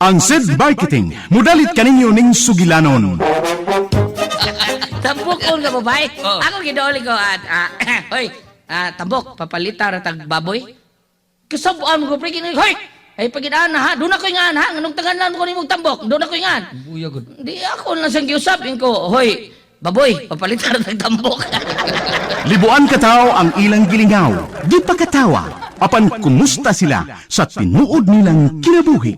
Ang SED Marketing, mudalit kaninyo ning sugilanon. Tambok ko nga babae. Ako gidooli ko at hoy, tambok papalita ra tag baboy. Kasab-an ko pre kini, hoy. Ay pagidaan na ha, doon ako ingan ha, nganong tanganan mo ko nimong tambok, doon ako ingan. Buya gud. Di ako lang siyang giusap ko, hoy, baboy, papalita ra tag tambok. Libuan kataw ang ilang gilingaw, di pa katawa, apan kumusta sila sa tinuod nilang kinabuhi.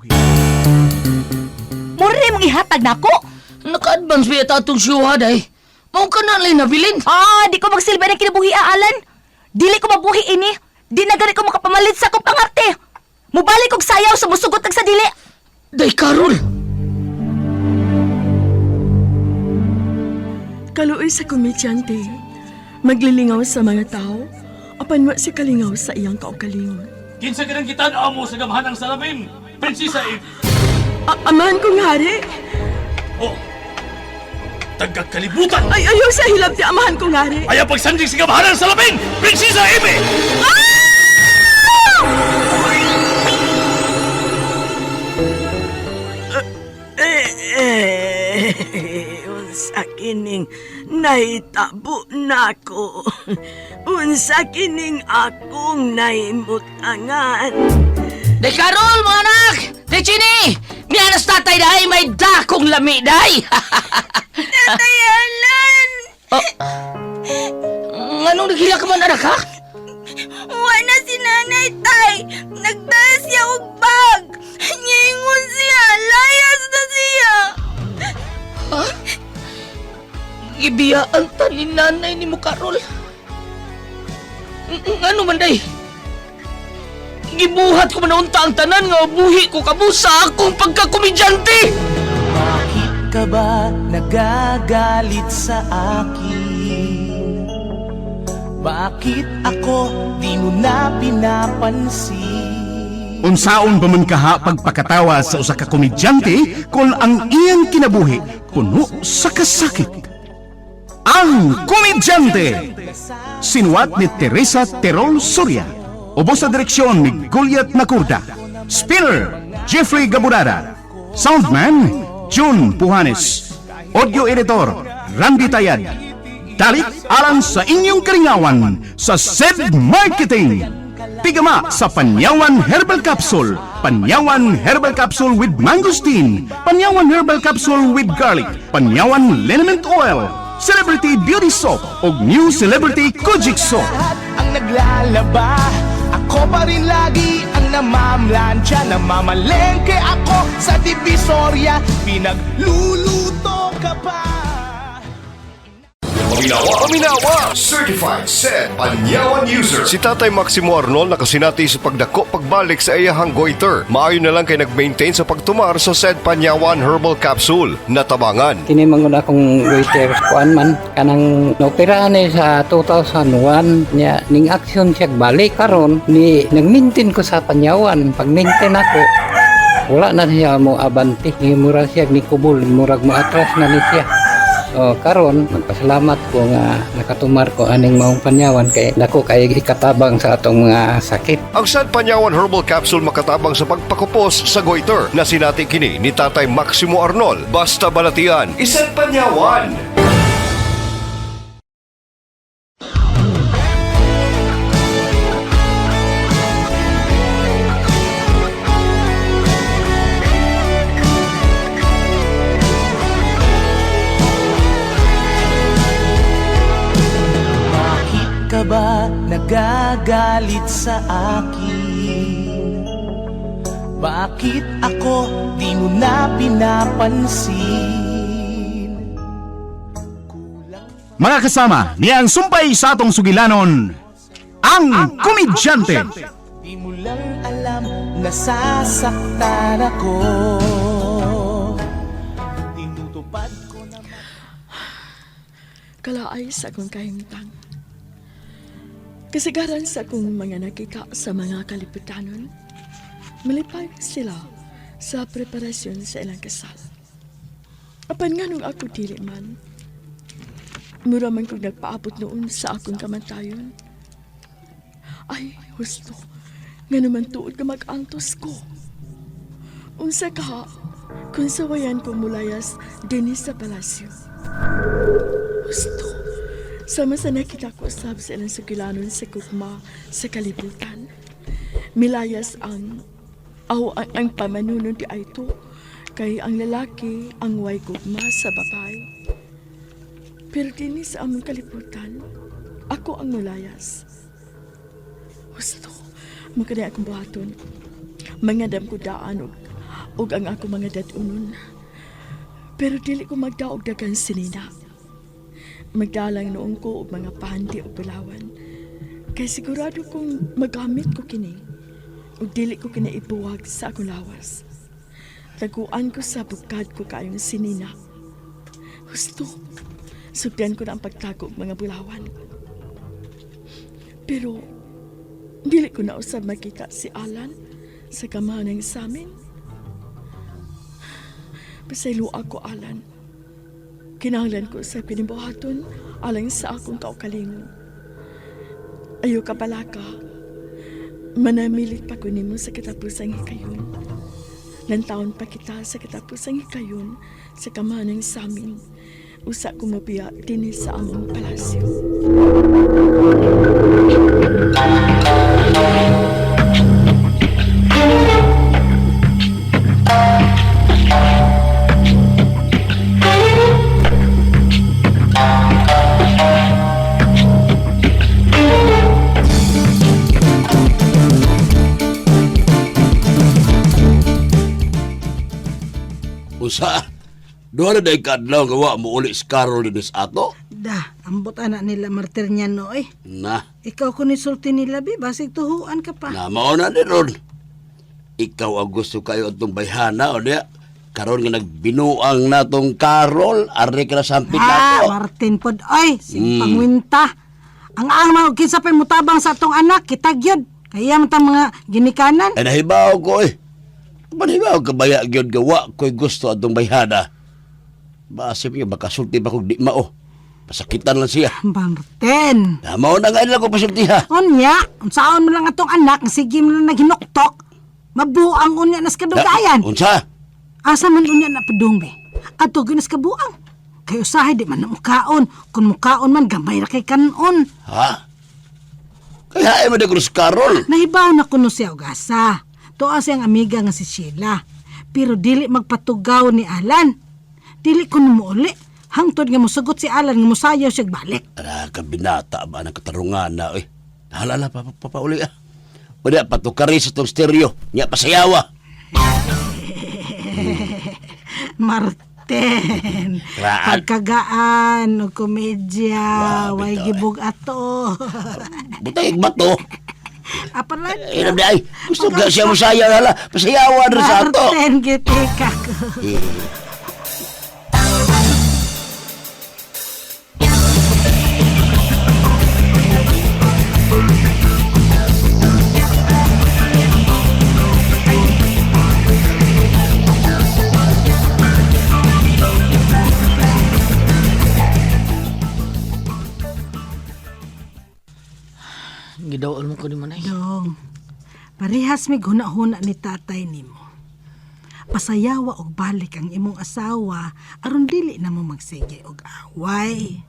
Mura mong ihatag nako. Naka-advance ba yata atong siyuha day? Mao ka na lang nabilin. Ah, di ko magsilbi ng kinabuhi, Alan. Dili ko mabuhi ini. Di na gani ko makapamalit sa akong pangarte. Mubalik og sayaw sa musugot ag sa dili. Day Karol. Kaluoy sa komedyante, maglilingaw sa mga tao, apan wa si kalingaw sa iyang kaugalingon. Kinsa ka nang gitan-aw mo sa gamhanang salamin, Prinsesa Eve? Amahan kong hari! Oh, tagakalibutan! Ay, ayaw sa hilab ni amahan kong hari! Ayaw pagsandig sa gamhanang salamin, Prinsesa Eve! Eh, unsa kining nahitabo nako. Unsa kining akong nahimutangan. Day Karol, mga anak! Day Chini! Mianas tatay day, may dakong lami day! Tatay Alan! Oh. Nganong naghila ka man, anak, ha? Wa na si nanay tay. Nagdala siya og bag. Niingon siya, layas na siya. Gibiyaan ta ni nanay ni mo, Karol. Ngano man, day? Gibuhat ko man unta ang tanan nga buhi ko kamo sa akong pagkakomedyante! Bakit ka ba nagagalit sa akin? Bakit ako di mo na pinapansin? Unsaon ba man kaha pagpakatawa sa usa ka komedyante kung ang iyang kinabuhi puno sa kasakit? Ang Komedyante! Sinuwat ni Teresa Terol Soria. Ubos sa direksyon ni Goliath Nakurda. Spinner, Jeffrey Gaburada. Soundman, June Puhanes. Audio editor, Randy Tayad. Dalit alang sa inyong karingawan sa SED Marketing. Tigama sa Panyawan Herbal Capsule, Panyawan Herbal Capsule with Mangosteen, Panyawan Herbal Capsule with Garlic, Panyawan Liniment Oil, Celebrity Beauty Soap ug New Celebrity Kojic Soap. Lahat ang naglalaba, ako pa rin lagi ang namamlansya. Namamalengke ako sa Divisoria, pinagluluto ka pa. Paminawa. Paminawa! Certified said Panyawan user. Si Tatay Maximo Arnold nakasinati sa pagdako pagbalik sa iyahang goiter. Maayo na lang kay nag-maintain sa pagtumar sa said Panyawan Herbal Capsule. Natabangan. Kini man gud akong waiter kuan man kanang naoperahan ni sa 2001 niya ning aksyon siya balik karon ni nag-maintain ko sa Panyawan. Pag maintain ako, wala na siya mo abanti, ni mura siya ni kubol, murag mo atras na ni siya. O karon magpasalamat ko nga nakatumar ko aning maong Panyawan kay dako kay ikatabang sa atong mga sakit. Ang said Panyawan Herbal Capsule makatabang sa pagpakupos sa goiter. Nasinati kini ni Tatay Maximo Arnold. Basta balatian, isang Panyawan! Bakit ka ba nagagalit sa akin? Bakit ako di mo na pinapansin? Mga kasama, niya ang sumpay sa atong sugilanon, ang Komedyante. Di mo lang alam nasasaktan ako. Tinutupad ko na Kalaay sa akong kahimtang. Kasigaran sa akong mga nakita sa mga kaliputanon, malipay sila sa preparasyon sa ilang kasal. Apan nga nung ako dili man, mura man kong nagpaabot noon sa akong kamatayon. Ay, husto, nga naman tuod nga mag-antos ko. Unsa ka kung sawayan ko mulayas dinhi sa palasyo. Husto, sama sa nakita ko sab sa ilang sugilanon sa gugma sa kalibutan. Milayas ang aw ang pamanunod di ay to kay ang lalaki ang way gugma sa babae. Pero dinhi sa among kalibutan, ako ang mulayas. Husto, makani akong buhaton. Mangadam ko daan og ang ako mga datunon. Pero dili ko magdaog dagan sinina. Magdalang noong ko og mga pandi o bulawan. Kay sigurado kong magamit ko kini. Ug dili ko kini ibuwag sa akong lawas. Taguan ko sa bukad ko kayong sinina. Husto, sugdan ko na ang pagtago og mga bulawan. Pero dili ko na usab makita si Alan sa kamanang sa amin. Pasaylo ako, Alan. Kinahanglan ko sa pinibuhaton alang sa akong kaugalingon. Ayaw ka balaka. Manamilit pa ko nimo sa katapusang hikayon. Lantaon pa kita sa katapusang hikayon sa kamanang samin. Usa ko mabiya dinhi sa among palasyo. Usa, duha na dahil kaadlaw nga wa mo uli si Carol din sa ato. Da, ambot anak nila martir niya no eh. Na, Ikaw ko ni sulti nila bi, basig tuhuan ka pa. na mao na ni ron. Ikaw ang gusto kayo atong bayhana o diya. Karon nga nagbinuang natong Carol, ari ka na sampit Ah, nato. Martin pod oy, sige pangwinta. Ang ang mga kinsa pa'y mutabang sa atong anak, kita gyud. Kaya man tang mga ginikanan. Ay nahibaw ko eh. Manahibaw ka baya gyud gawa ko'y gusto atong bayhana. Basip niya, baka sulti pa kong di mao. Pasakitan lang siya. Martin. Na mao na nga nila ko pasultiha. Unya, unsaon mo lang atong anak, sige mo lang naghinuktok. Mabuang unya nas kadugayan. Unsa? Asa man unya na padung be? Ato gyud nas kabuang. Kay usahay di man na mukaon. Kung mukaon man gamay ra kay kanon. Ha? Kaya ay mo na si Carol. Nahibaw na kuno si Augasa. Tuwa siyang amiga nga si Sheila. Pero dili magpatugaw ni Alan. Dili kuno muuli. Hangtod nga mosugot si Alan nga mosayaw siya balik. Ara ka binata ba ng katarungan na eh. Halala pa pa pauli ah. Wala patukari sa tong stereo. Nya pasayawa. Martin. Graan. Pagkagaan o komedya, Grabe way to, eh. gibog ato. Butay bato. Apalan. Eh di ay. Gusto ka siya mosayaw hala. Pasayawa rin sa ato. Martin, gitika ko. Eh, Gidaol mo ko ni Manay. Dong, parehas may huna-huna ni tatay nimo. Pasayawa og balik ang imong asawa aron dili na mo magsige og away.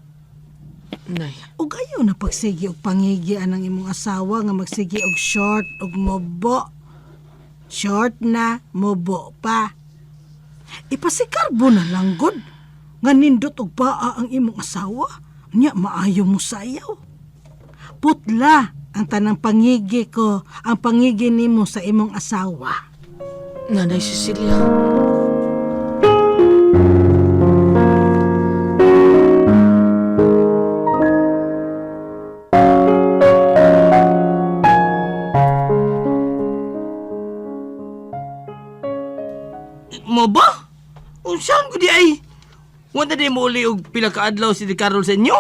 Nay, Ug ayaw na pagsige og pangigian ang imong asawa nga magsige og short og mobo. Short na, mobo pa. Ipasikarbo na lang gud nga nindot og paa ang imong asawa. Nya maayo mo sayaw. Putla ang tanang pangigi ko, ang pangigi nimo sa imong asawa. Nanay Cecilia. Mo ba? Unsaan ko di ay? Wala di mo uli og pila ka adlaw si Di Carol sa inyo?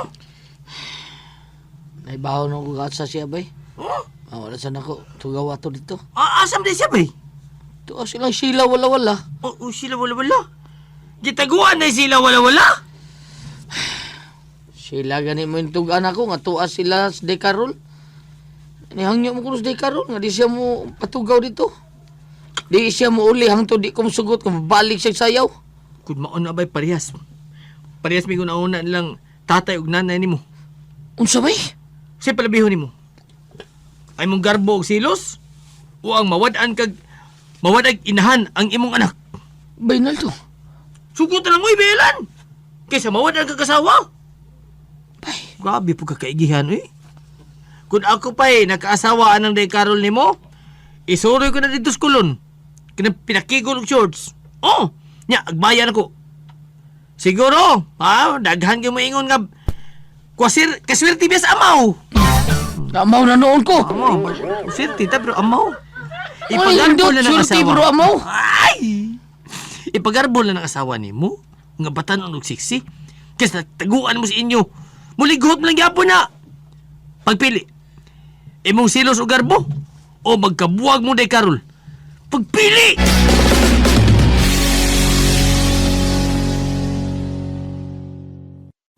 Naibaho na ko sa siya bay. Huh? Ah, wala sana ko tugaw ato dito. Ah, asam di siya bay? Tuwa sila sila wala wala. O, o sila wala wala. Gitaguan na sila wala wala. Sila gani mo yung tugan ako nga tuwa sila sa De Carol. Nihangyo mo kuno sa De Carol nga di siya mo patugaw dito. Di siya muuli hangtod di ko musugot kung balik siya sayaw. Kung maon na ba'y parehas. Parehas may una-una nilang tatay ug nanay nimo. Unsa bay? Siya palabihon nimo. Ay mong garbo og silos o ang mawad-an kag mawad-ag inahan ang imong anak. Bay Naldo. Sugot na lang oy belan. Kaysa mawad-an kag asawa. Bay. Grabe po kakaigihan eh. Kung ako pa eh, nakaasawa anang day Carol nimo, isuroy ko na dito sa kulon. Kina pinakigol og shorts. Oh, nya agbayan ako. Siguro, ha, daghan kay mo ingon nga kwasir kaswerte bias amaw. Amaw na noon ko. Amaw, swerte ta pero amaw. Ay, Ipagarbo indot, na ng swerte, asawa. pero amaw. Ay! Ipagarbo na ng asawa nimo nga batan og siksi. Kaysa taguan mo sa inyo. Mulighot mo lang gyapon na. Pagpili. Imong silos o garbo o magkabuwag mo day Karol. Pagpili!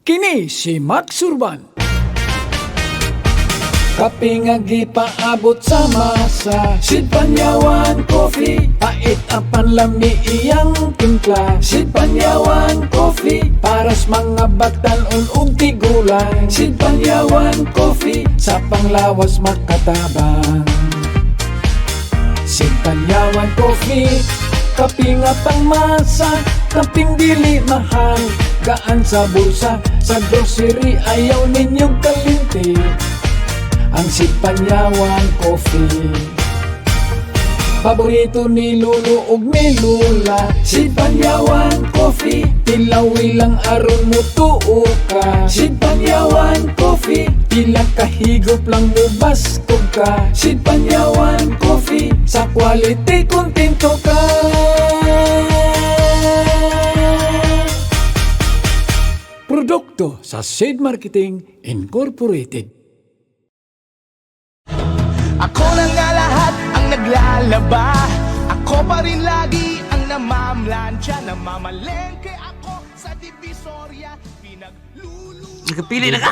Kini si Max Urban. Kape nga gipaabot sa masa, Sidpanyawan Coffee. Pait ang panlami iyang timpla, Sidpanyawan Coffee. Paras mga batan-on ug tigulang, Sidpanyawan Coffee. Sa panglawas makatabang, Sidpanyawan Coffee. Kape nga pangmasa, kaping dili mahal. Gaan sa bulsa, sa grocery ayaw ninyong kalinti. Ang Sidpanyawan Coffee, paborito ni Lolo ug ni Lola, Sidpanyawan Coffee. Tilawi lang aron mo tuo ka, Sidpanyawan Coffee. Pila kahigop lang mo baskog ka, Sidpanyawan Coffee. Sa quality kontento ka. Produkto sa Seed Marketing Incorporated. Ako na nga lahat ang naglalaba. Ako pa rin lagi ang namamlansya. Namamalengke ako sa Divisoria. Pinaglulu Nakapili na ka.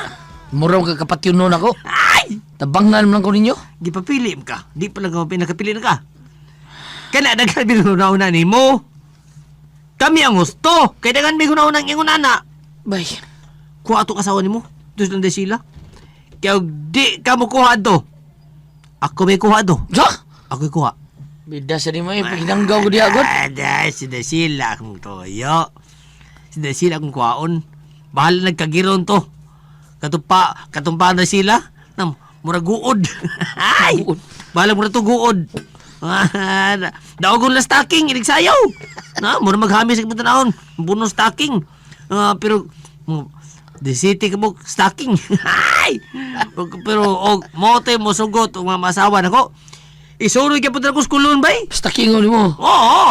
Muraw ka kapatyon noon ako. Ay! Tabangan mo lang ko ninyo. Gipapili mo ka. Di pa lang ka nakapili na ka. Kaya daghan mi una nimo. Kami ang gusto. Kaya daghan mi una ang ingon ana. Bay. Kuha ato asawa nimo. Dus lang sila. Kaya og di ka mo kuha ato. Ako may kuha ato. Sa? Ako'y kuha. Bida sa nimo eh. Paginanggaw ko diha god. Ada, si Dasila akong toyo. Si Dasila akong kuhaon. Bahala nagkagiron to. Katumpa, katumpa na sila. Nam, mura guod. Ay! Bahala mura to guod. Daogon la stocking, ilig sayaw. Na, mura maghami sa kibutanahon. Buno stocking. Ah, pero the city ka mo stocking. Ay! Pero og mote mo sugot og mga masawa nako. Isuroy ka po talaga sa kulon bay. Stocking nimo. Oo,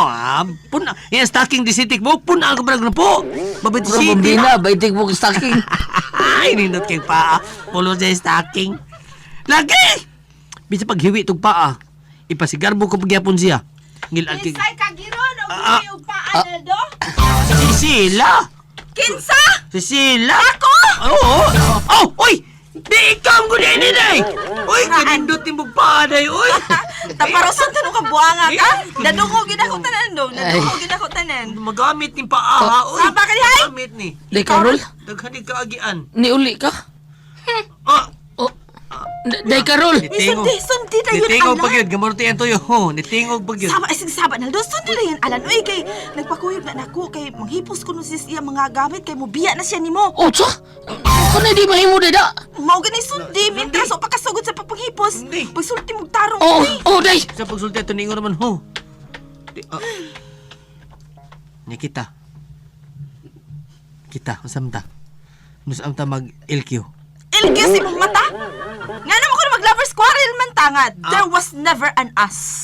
puna. Yan, stocking di city mo. Puna ka parang na po. Babit Mura city. bombina, baitik mo stocking. Ay, nindot kay paa. Pulo sa stocking. Lagi! Bisa paghiwi itong paa. Ipasigarbo ko pagyapon siya. Ngil kay kagiron og Ah, dili og paa Naldo? Si Sila! Kinsa? Si Sila! Ako? Oo! Oh! Uy! Di ikaw ang gudini day! Uy, kanindot ni mong paa day! Uy! Taparoson tanong ka buanga ka? Nadungog gid ako tanan dong. Nadungog gid ako tanan. Magamit ni paa ha! Uy! Saba ka dihay? Magamit ni. Day Carol, Daghan ni kaagian. niuli ka. Ah! Oh. Day Carol. Nitingog. Sundi, sundi na yun, Nitingog Alan. pag yun. Gamorte yan toyo. Ho, nitingog pag yun. Saba, ay sige, saba Naldo. Sundi na yun, Alan. Uy, kay nagpakuyog na nako kay manghipos ko no sis iya mga gamit kay mubiya na siya nimo. Oh, sa? Kanay di mahimo day da. Mao gani sundi, mintras o pakasugod sa papanghipos. Sundi. Pagsulti mong tarong. Oh, uy. oh day. Sa pagsulti ito, ningo naman ho. Di, ah. Nikita. Kita, usam ta. Nusam ta mag LQ. LQ si mong mata. Nga naman ko na mag-lovers quarrel man tangad. There was never an us.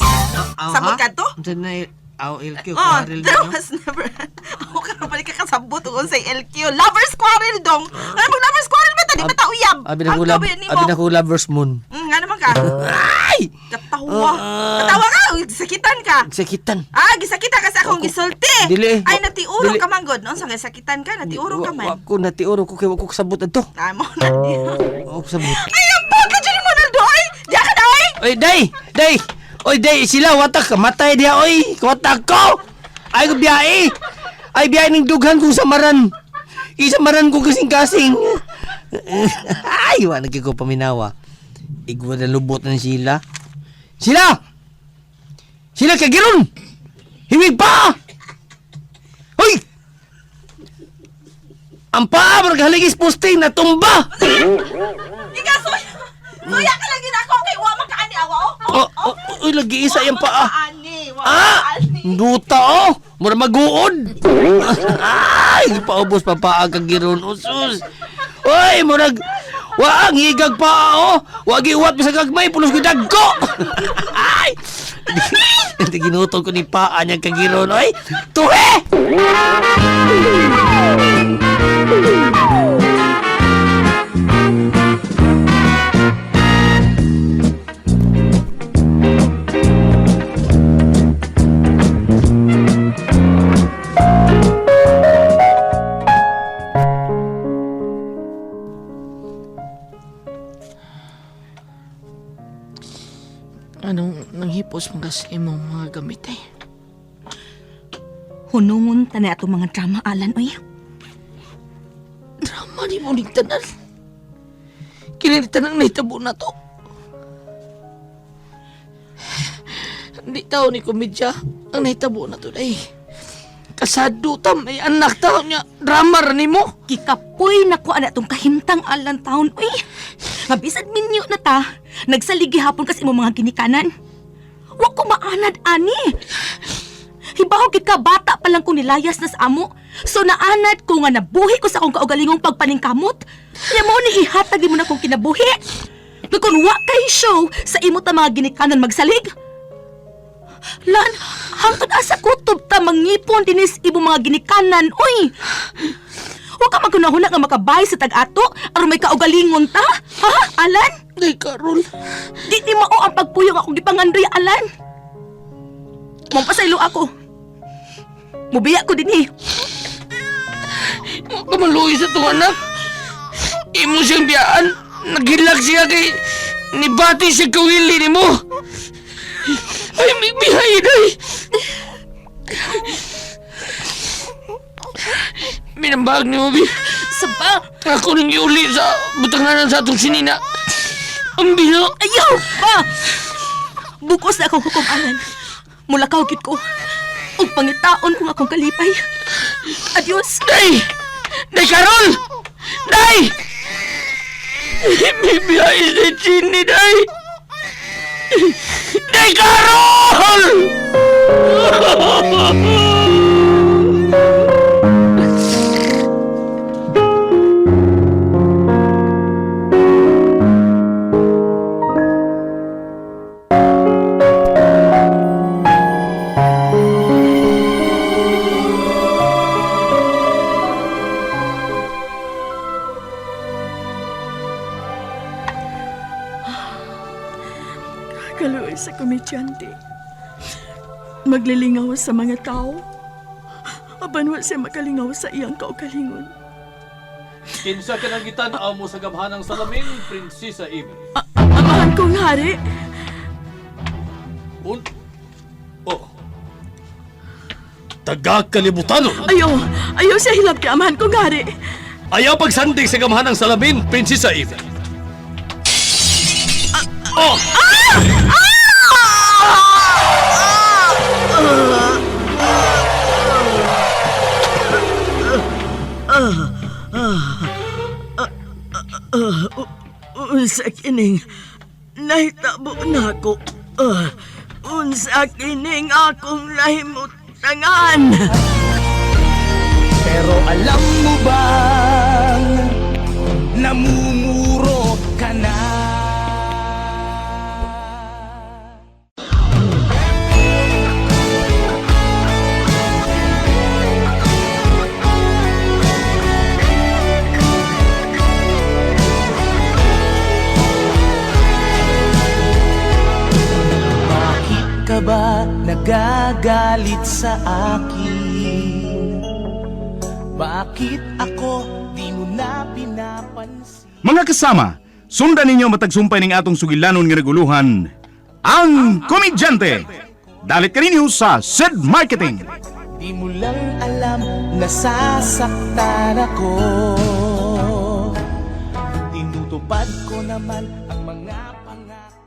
Sabot ka to? Unsa na aw LQ Oh, quarrel there ninyo? was never an... Ako ka na balik ka kasabot kung sa LQ. Lovers quarrel dong. Nga naman lovers quarrel man ta, di ba ta uyab? Abi na ko Ang love, gawin nimo. abi na ko lovers moon. Nga naman ka. Ay! Katawa. Katawa ka, uy, sakitan ka. Sakitan. Ah, gisakitan ka sa akong gisulti. Dili. Ay, natiurong Dili. ka man, god. Noon, sa gisakitan ka, natiurong ka man. Wa ko natiuro ko kay wa ko kasabot adto. Tama na. Wa ko kasabot. Ay, ang baka dyan mo, Naldo, ay! Diya ka na, ay! Oy, day! Day! Oy, day, sila, watak, matay diha, oy. Watak ko! Ay, ko biyahe. Ay, biyahe ng dughan kong samaran. Isamaran ko kasing-kasing. Ay, wala ko paminawa. Igwa na lubot ng sila. Sila! Sila kagiron! Himig pa! Hoy! Ang paa, maraghaligis posting na tumba! Ika, suya! Suya ka lang ako kay wa man kaani awa oh. Oh, oh, uy, lagi isa yung paa. Kaani, wa Ah! Duta oh! Mura maguod! Ay! Paubos pa paa kagiron. Usus! Uy! Murag... Wa ang higag paa oh! Wagi uwat bisag gagmay! Pulos ko dagko! Ay! Hindi ginutol ko ni paa niya kagiron. Oy! Tuhe! Anong nanghipos mga sa imong mga gamit eh? Hunungon ta na atong mga drama alan oy. Drama ni mo ning tanan. Kini tanang nahitabo na to. Hindi tao ni komedya ang nahitabo na to day. Kasado ta, may anak ta niya. Drama ra nimo. Gikapoy na ko ana atong kahimtang alan taon oy. Nga bisan minyo na ta, nagsaligi hapon kas imong mga ginikanan. Wa ko maanad ani. Hibaw gid ka bata pa lang ko nilayas na sa amo. So naanad ko nga nabuhi ko sa akong kaugalingong pagpaningkamot. Kaya mo ni ihatag mo na kong kinabuhi. Nga kung wa kay show sa imo ta mga ginikanan magsalig. Lan, hangtod asa kutob ta mangipon dinis imo mga ginikanan, oy. Wa ka maghunahuna nga makabay sa tag-ato aron may kaugalingon ta? Ha, Alan? Day, Karol. Di ni mao ang pagpuyong akong gipangandoy, Alan. Mong ako. Mubiya ko dinhi. Wa ka maluoy sa itong anak. Imo siyang biyaan. Naghilak siya kay nibati siya kawili ni mo. Ay, may bihay, day. Minambag ni mo, bi. Saba! Ako nang iuli sa butanganan sa atong sinina. Ang bilo. Ayaw pa! Bukos na akong hukom, Alan. Mulakaw gid ko. Ug pangitaon kung akong kalipay. Adios. Day! Day, Karol! Day! May biyahe sa Chini, Day! Day, Karol! Kaluoy sa komedyante. Maglilingaw sa mga tao. Apan wa siya makalingaw sa iyang kaugalingon. Kinsa ka nang gitan-aw mo sa gamhanang salamin, Prinsesa Eve? Amahan kong hari. Un... Oh. Taga-kalibutanon! Ayaw, ayaw siya hilab kay amahan kong hari. Ayaw pagsandig sa gamhanang salamin, Prinsesa Eve. Oh! Unsa kining nahitabo nako. Unsa kining akong nahimutangan. Pero alam mo bang namumuro ka na? Bakit ka ba nagagalit sa akin? Bakit ako di mo na pinapansin? Mga kasama, sundan ninyo matagsumpay ning atong sugilanon nga naguluhan. Ang Komedyante. Dalit kaninyo sa Sid Marketing. Di mo lang alam, nasasaktan ako. Tinutupad ko naman ang mga pangako.